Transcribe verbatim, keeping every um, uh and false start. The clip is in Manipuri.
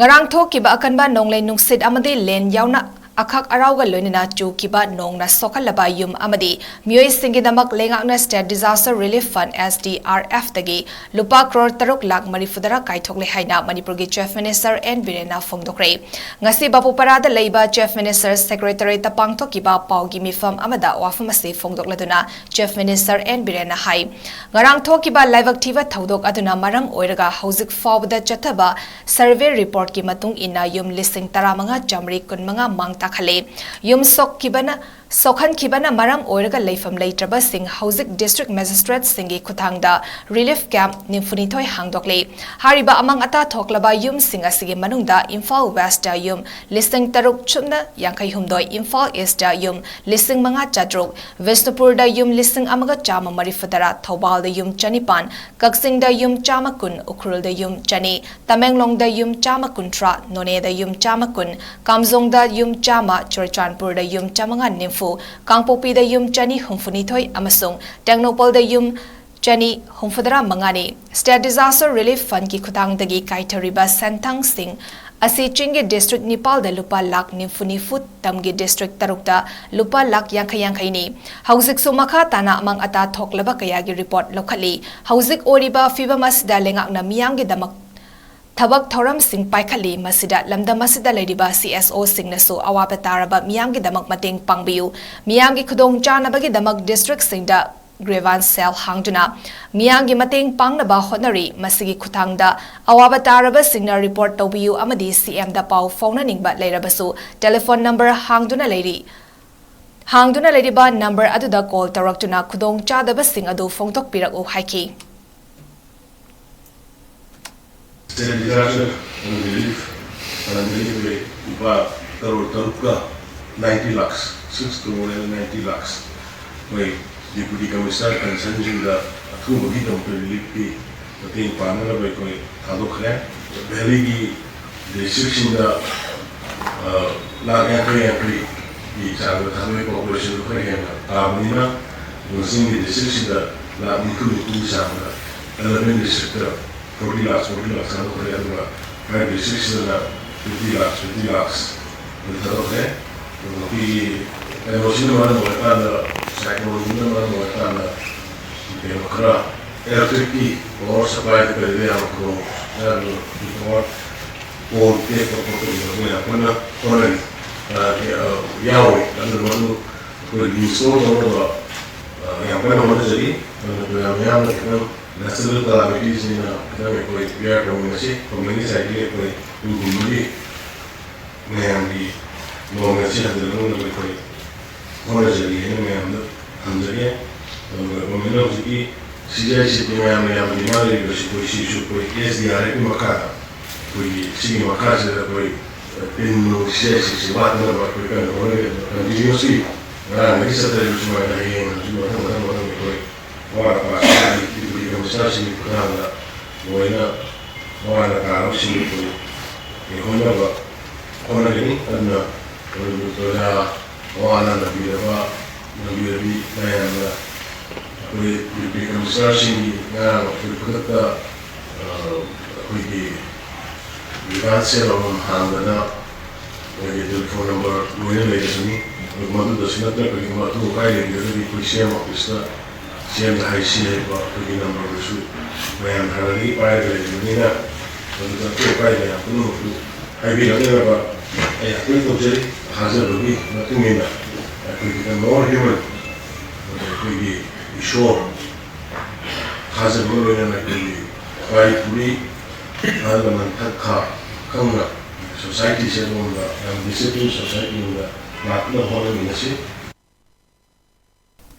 ꯉꯔꯥꯡ ꯊꯣꯛꯈꯤꯕ ꯑꯀꯟꯕ ꯅꯣꯡꯂꯩ ꯅꯨꯡꯁꯤꯠ ꯑꯃꯗꯤ ꯂꯦꯟ ꯌꯥꯎꯅ ꯑꯈꯛ ꯑꯔꯥꯎꯒ ꯂꯣꯏꯅꯅ ꯆꯨꯈꯤꯕ ꯅꯣꯡꯅ ꯁꯣꯛꯍꯜꯂꯕ ꯌꯨꯝ ꯑꯃꯗꯤ ꯃꯤꯑꯣꯏꯁꯤꯡꯒꯤꯗꯃꯛ ꯂꯩꯉꯥꯛꯅ State Disaster Relief Fund, S D R F, ꯗꯒꯤ ꯂꯨꯄꯥ ꯀ꯭ꯔꯣꯔ ꯇꯔꯨꯛ ꯂꯥꯈ ꯃꯔꯤꯐꯨꯇꯔꯥ ꯀꯥꯏꯊꯣꯛꯂꯦ ꯍꯥꯏꯅ ꯃꯅꯤꯄꯨꯔꯒꯤ Chief Minister N ꯕꯤꯔꯦꯟꯅ ꯐꯣꯡꯗꯣꯛꯈ꯭ꯔꯦ꯫ ꯉꯁꯤ ꯕꯥꯄꯨꯄꯥꯔꯥꯗ ꯂꯩꯕ Chief Minister Secretariat ꯇ ꯄꯥꯡꯊꯣꯛꯈꯤꯕ ꯄꯥꯎꯒꯤ ꯃꯤꯐꯝ ꯑꯃꯗ ꯋꯥꯐꯝ ꯑꯁꯤ ꯐꯣꯡꯗꯣꯛꯂꯗꯨꯅ Chief Minister N ꯕꯤꯔꯦꯟꯅ ꯍꯥꯏ, ꯉꯔꯥꯡ ꯊꯣꯛꯈꯤꯕ ꯂꯥꯏꯕꯛ ꯊꯤꯕ ꯊꯧꯗꯣꯛ ꯑꯗꯨꯅ ꯃꯔꯝ ꯑꯣꯏꯔꯒ ꯍꯧꯖꯤꯛ ꯐꯥꯎꯕꯗ ꯆꯠꯊꯕ survey report ꯀꯤ ꯃꯇꯨꯡ ꯏꯟꯅ ꯌꯨꯝ ꯂꯤꯁꯤꯡ ꯇꯔꯥꯃꯉꯥ ꯆꯥꯃꯔꯤ ꯀꯨꯟꯃꯉꯥ ꯃꯥꯡ ꯇꯥꯛꯍꯜꯂꯦ꯫ ꯌꯨꯝ ꯁꯣꯛꯈꯤꯕꯅ, ꯁꯣꯛꯍꯟꯈꯤꯕꯅ ꯃꯔꯝ ꯑꯣꯏꯔꯒ ꯂꯩꯐꯝ ꯂꯩꯇ꯭ꯔꯕꯁꯤꯡ ꯍꯧꯖꯤꯛ district magistrate ꯁꯤꯡꯒꯤ ꯈꯨꯠꯊꯥꯡꯗ relief camp ꯅꯤꯐꯨꯅꯤꯊꯣꯏ ꯍꯥꯡꯗꯣꯛꯂꯦ꯫ ꯍꯥꯏꯔꯤꯕ ꯑꯃꯥꯡ ꯑꯇꯥ ꯊꯣꯛꯂꯕ ꯌꯨꯝꯁꯤꯡ ꯑꯁꯤꯒꯤ ꯃꯅꯨꯡꯗ ꯏꯝꯐꯥꯜ West ꯇ ꯌꯨꯝ ꯂꯤꯁꯤꯡ ꯇꯔꯨꯛ ꯁꯨꯞꯅ ꯌꯥꯡꯈꯩ ꯍꯨꯝꯗꯣꯏ, ꯏꯝꯐꯥꯜ East ꯇ ꯌꯨꯝ ꯂꯤꯁꯤꯡ ꯃꯉꯥ ꯆꯥꯇ꯭ꯔꯨꯛ, ꯕꯤꯁꯅꯨꯄꯨꯔꯗ ꯌꯨꯝ ꯂꯤꯁꯤꯡ ꯑꯃꯒ ꯆꯥꯝꯃ ꯃꯔꯤꯐꯨꯇꯔꯥ, ꯊꯧꯕꯥꯜꯗ ꯌꯨꯝ ꯆꯅꯤꯄꯥꯟ, ꯀꯛꯆꯤꯡꯗ ꯌꯨꯝ ꯆꯥꯝꯃ ꯀꯨꯟ, ꯎꯈ꯭ꯔꯨꯜꯗ ꯌꯨꯝ ꯆꯅꯤ, ꯇꯃꯦꯡꯂꯣꯡꯗ ꯌꯨꯝ ꯆꯥꯝꯃ ꯀꯨꯟꯊ꯭ꯔꯥ, ꯅꯣꯅꯦꯗ ꯌꯨꯝ ꯆꯥꯝꯃ ꯀꯨꯟ, ꯀꯥꯝꯖꯣꯡꯗ ꯌꯨꯝ ꯆꯥꯝꯃ, ꯆꯨꯔꯆꯥꯟꯄꯨꯔꯗ ꯌꯨꯝ ꯆꯥꯃꯉꯥ ꯅꯤꯐꯨ, ꯀꯥꯡꯄꯣꯛꯄꯤꯗ ꯌꯨꯝ ꯆꯅꯤ ꯍꯨꯝꯐꯨꯅꯤꯊꯣꯏ ꯑꯃꯁꯨꯡ ꯇꯦꯡꯅꯧꯄꯜꯗ ꯌꯨꯝ ꯆꯅꯤ ꯍꯨꯝꯐꯨꯇꯔꯥ ꯃꯉꯥꯅꯤ꯫ State Disaster Relief Fund ꯀꯤ ꯈꯨꯠꯊꯥꯡꯗꯒꯤ ꯀꯥꯏꯊꯔꯤꯕ ꯁꯦꯟꯊꯪꯁꯤꯡ ꯑꯁꯤ ꯆꯤꯡꯒꯤ district ꯅꯤꯄꯥꯜꯗ ꯂꯨꯄꯥ ꯂꯥꯈ ꯅꯤꯐꯨ ꯅꯤꯐꯨ, ꯇꯝꯒꯤ district ꯇꯔꯨꯛꯇ ꯂꯨꯄꯥ ꯂꯥꯈ ꯌꯥꯡꯈꯩ ꯌꯥꯡꯈꯩꯅꯤ꯫ ꯍꯧꯖꯤꯛꯁꯨ ꯃꯈꯥ ꯇꯥꯅ ꯑꯃꯥꯡ ꯑꯇꯥ ꯊꯣꯛꯂꯕ ꯀꯌꯥꯒꯤ report ꯂꯧꯈꯠꯂꯤ꯫ ꯍꯧꯖꯤꯛ ꯑꯣꯏꯔꯤꯕ ꯐꯤꯕꯝ ꯑꯁꯤꯗ ꯂꯩꯉꯥꯛꯅ ꯃꯤꯌꯥꯝꯒꯤꯗꯃꯛ ꯊꯕꯛ ꯊꯧꯔꯝꯁꯤꯡ ꯄꯥꯏꯈꯠꯂꯤ꯫ ꯃꯁꯤꯗ ꯂꯝꯗꯝ ꯑꯁꯤꯗ ꯂꯩꯔꯤꯕ C S O ꯁꯤꯡꯅꯁꯨ ꯑꯋꯥꯕ ꯇꯥꯔꯕ ꯃꯤꯌꯥꯝꯒꯤꯗꯃꯛ ꯃꯇꯦꯡ ꯄꯥꯡꯕꯤꯌꯨ꯫ ꯃꯤꯌꯥꯝꯒꯤ ꯈꯨꯗꯣꯡ ꯆꯥꯅꯕꯒꯤꯗꯃꯛ district ꯁꯤꯡꯗ grievance cell ꯍꯥꯡꯗꯨꯅ ꯃꯤꯌꯥꯝꯒꯤ ꯃꯇꯦꯡ ꯄꯥꯡꯅꯕ ꯍꯣꯠꯅꯔꯤ꯫ ꯃꯁꯤꯒꯤ ꯈꯨꯠꯊꯥꯡꯗ ꯑꯋꯥꯕ ꯇꯥꯔꯕꯁꯤꯡꯅ report ꯇꯧꯕꯤꯌꯨ ꯑꯃꯗꯤ C M ꯗ ꯄꯥꯎ ꯐꯥꯎꯅꯅꯤꯡꯕ ꯂꯩꯔꯕꯁꯨ telephone number ꯍꯥꯡꯗꯨꯅ ꯂꯩꯔꯤ, ꯍꯥꯡꯗꯨꯅ ꯂꯩꯔꯤꯕ number ꯑꯗꯨꯗ call ꯇꯧꯔꯛꯇꯨꯅ ꯈꯨꯗꯣꯡ ꯆꯥꯗꯕꯁꯤꯡ ꯑꯗꯨ ꯐꯣꯡꯗꯣꯛꯄꯤꯔꯛꯎ ꯍꯥꯏꯈꯤ꯫ State Disaster and Relief Fund ꯗꯒꯤ ꯑꯩꯈꯣꯏ ꯂꯨꯄꯥ ꯀꯔꯣꯔ ꯇꯔꯨꯛꯀ ninety lakhs, six crore and ninety lakhs ꯑꯩꯈꯣꯏ Deputy Commissioner concernꯁꯤꯡꯗ ꯑꯊꯨꯕꯒꯤꯗꯃꯛꯇ reliefꯀꯤ ꯃꯇꯦꯡ ꯄꯥꯡꯅꯅꯕ ꯑꯩꯈꯣꯏ ꯊꯥꯗꯣꯛꯈ꯭ꯔꯦ꯫ Valleyꯒꯤ districtꯁꯤꯡꯗ, ꯑ, ꯂꯥꯈ ꯌꯥꯡꯈꯩ ꯌꯥꯡꯈꯩꯒꯤ ꯆꯥꯡꯗ ꯊꯥꯗꯣꯛꯏ꯫ Populationꯗꯨ ꯈꯔ ꯍꯦꯟꯅ ꯇꯥꯕꯅꯤꯅ ꯆꯤꯡꯒꯤ districtꯁꯤꯡꯗ ꯂꯥꯈ ꯅꯤꯐꯨ ꯅꯤꯐꯨꯒꯤ ꯆꯥꯡꯗ eleven districtꯇ forty lakhs, forty lakhs ꯊꯥꯗꯣꯛꯈ꯭ꯔꯦ꯫ ꯑꯗꯨꯒ ꯍꯥꯏꯔꯤꯕ ꯗꯤꯁꯇ꯭ꯔꯤꯛꯁꯤꯗꯅ ꯐꯤꯐꯇꯤ ꯂꯥꯛꯁ, ꯐꯤꯐꯇꯤ ꯂꯥꯛꯁ ꯑꯗꯨ ꯊꯥꯗꯣꯛꯈ꯭ꯔꯦ꯫ ꯑꯗꯨꯒ ꯃꯈꯣꯏꯒꯤ ꯀꯩꯅꯣꯁꯤꯅ ꯃꯔꯝ ꯑꯣꯏꯔꯀꯥꯟꯗ, ꯁꯥꯏꯀ꯭ꯂꯣꯟꯁꯤꯅ ꯃꯔꯝ ꯑꯣꯏꯔꯀꯥꯟꯗ ꯀꯩꯅꯣ ꯈꯔ ꯏꯂꯦꯛꯇ꯭ꯔꯤꯛꯀꯤ ꯄꯥꯋꯔ ꯁꯄ꯭ꯂꯥꯏꯗ ꯀꯔꯤꯗ ꯌꯥꯝ ꯈꯨꯗꯣꯡ ꯆꯥꯗꯅ ꯄꯥꯋꯔ ꯄꯣꯜ ꯇꯦꯛꯄ ꯈꯣꯠꯄꯒꯤ ꯃꯔꯝ ꯌꯥꯝ ꯀꯟꯅ ꯍꯣꯠꯅꯔꯤ꯫ ꯑ, ꯑ, ꯌꯥꯎꯔꯤ꯫ ꯑꯗꯨꯅ ꯃꯗꯨ ꯑꯩꯈꯣꯏ ꯔꯤꯁꯇꯣꯔ ꯇꯧꯅꯕ, ꯑ, ꯌꯥꯝ ꯀꯟꯅ ꯍꯣꯠꯅꯖꯔꯤ꯫ ꯑꯗꯨꯅ ꯃꯌꯥꯝ ꯃꯌꯥꯝꯅ ꯈꯤꯇꯪ ꯅꯦꯆꯔꯦꯜ ꯀꯂꯥꯃꯤꯇꯤꯁꯤꯡꯅ ꯈꯤꯇꯪ ꯑꯩꯈꯣꯏ ꯕꯤꯌꯥꯔ ꯇꯧꯃꯤꯟꯅꯁꯤ꯫ ꯒꯣꯔꯃꯦꯟꯒꯤ ꯁꯥꯏꯠꯇꯒꯤ ꯑꯩꯈꯣꯏ ꯇꯨꯒꯨꯝꯕꯒꯤ ꯃꯌꯥꯝꯒꯤ ꯅꯣꯡ ꯑꯁꯤ ꯍꯟꯖꯤꯜꯂꯛꯅꯕ ꯑꯩꯈꯣꯏ ꯍꯣꯠꯅꯖꯔꯤ ꯍꯥꯏꯅ ꯃꯌꯥꯝꯗ ꯊꯝꯖꯒꯦ꯫ ꯑꯗꯨꯒ ꯒꯣꯔꯃꯦꯟꯅ ꯍꯧꯖꯤꯛꯀꯤ C G I C T ꯃꯌꯥꯝꯅ ꯌꯥꯝ ꯗꯤꯃꯥꯟ ꯂꯩꯔꯤꯕꯁꯤ ꯑꯩꯈꯣꯏ ꯁꯤꯁꯨ ꯑꯩꯈꯣꯏ ꯑꯦꯁ ꯗꯤ ꯑꯥꯔ ꯑꯦꯐꯀꯤ ꯃꯈꯥꯗ, ꯑꯩꯈꯣꯏꯒꯤ ꯁꯤꯒꯤ ꯃꯈꯥꯁꯤꯗ ꯑꯩꯈꯣꯏ ꯇꯤꯟ ꯅꯨꯡ C G I C T ꯋꯥꯠꯇꯅꯕ ꯑꯩꯈꯣꯏ ꯀꯟꯅ ꯍꯣꯠꯅꯔꯤ꯫ ꯑꯗꯨꯒ ꯀꯟꯇꯤꯅ꯭ꯌꯨꯁꯂꯤ ꯉꯔꯥꯡꯗꯒꯤ ꯆꯠꯊꯔꯤꯕ ꯁꯨꯃꯥꯏꯅ ꯍꯌꯦꯡ ꯍꯧꯖꯤꯛ ꯃꯊꯪ ꯃꯊꯪ ꯃꯊꯪ ꯑꯩꯈꯣꯏ ꯑꯋꯥꯠ ꯑꯄꯥ ꯁꯤꯒꯤ ꯃꯤꯅꯤꯁꯇꯔꯁꯤꯡꯒꯤ ꯈꯨꯠꯊꯥꯡꯗ ꯂꯣꯏꯅ ꯑꯋꯥꯠ ꯑꯄꯥ ꯑꯁꯤꯡ ꯑꯩꯈꯣꯏ ꯍꯣꯠꯅꯕ ꯍꯣꯠꯅꯒꯅꯤ꯫ ꯑꯗꯨꯅ ꯃꯅꯤꯄꯨꯔ ꯄ꯭ꯔꯖꯥ ꯑꯋꯥ ꯑꯅꯥ ꯅꯪꯕꯤꯔꯕ ꯅꯪꯕꯤꯔꯕꯤ ꯃꯌꯥꯝꯅ ꯑꯩꯈꯣꯏ ꯗꯤꯄ꯭ꯌꯨꯇꯤ ꯀꯃꯤꯁꯅꯔꯁꯤꯡꯒꯤ ꯉꯔꯥꯡ ꯑꯩꯈꯣꯏ ꯈꯨꯗꯛꯇ, ꯑ, ꯑꯩꯈꯣꯏꯒꯤ ꯔꯤꯂꯥꯟꯁ ꯁꯦꯜ ꯑꯃꯃꯝ ꯍꯥꯡꯗꯅ ꯑꯩꯈꯣꯏꯒꯤ ꯇꯦꯂꯤꯐꯣꯟ ꯅꯝꯕꯔ ꯂꯣꯏꯅ ꯂꯩꯔꯕꯅꯤ꯫ ꯑꯗꯨ ꯃꯗꯨꯗꯁꯨ ꯅꯠꯇꯅ ꯀꯔꯤꯒꯨꯝꯕ ꯑꯊꯨ ꯑꯀꯥꯏ ꯂꯩꯔꯒꯗꯤ ꯑꯩꯈꯣꯏ ꯁꯤ ꯑꯦꯝ ꯑꯣꯐꯤꯁꯇ ꯁꯤ ꯑꯦꯝꯗ ꯍꯥꯏꯁꯤ ꯍꯥꯏꯕ ꯑꯩꯈꯣꯏꯒꯤ ꯅꯝꯕꯔꯗꯨꯁꯨ ꯃꯌꯥꯝ ꯍꯥꯟꯅꯗꯒꯤ ꯄꯥꯏꯔꯒ ꯂꯩꯔꯤꯕꯅꯤꯅ ꯃꯗꯨꯗ ꯑꯊꯨ ꯑꯀꯥꯏ ꯃꯌꯥꯝ ꯄꯨꯝꯅꯃꯛꯇꯨ ꯍꯥꯏꯕꯤꯔꯛꯅꯅꯕ ꯑꯩ ꯑꯄꯤꯜ ꯇꯧꯖꯔꯤ꯫ ꯊꯥꯖꯕꯒꯤ ꯃꯇꯨꯡ ꯏꯟꯅ ꯑꯩꯈꯣꯏꯒꯤ the more human, ꯑꯩꯈꯣꯏꯒꯤ ꯏꯁꯣꯔ ꯊꯥꯖꯕꯒ ꯂꯣꯏꯅꯅ ꯑꯩꯈꯣꯏꯒꯤ ꯈ꯭ꯋꯥꯏ ꯄꯨꯔꯤ ꯑꯍꯜ ꯂꯃꯟ ꯊꯛ ꯈꯥ ꯈꯪꯅ ꯁꯣꯁꯥꯏꯇꯤꯁꯦ ꯑꯗꯣꯝꯗ ꯌꯥꯝ ꯗꯤꯁꯤꯄ꯭ꯂꯤꯟ ꯁꯣꯁꯥꯏꯇꯤ ꯑꯃꯗ ꯂꯥꯛꯅꯕ ꯍꯣꯠꯅꯃꯤꯟꯅꯁꯤ꯫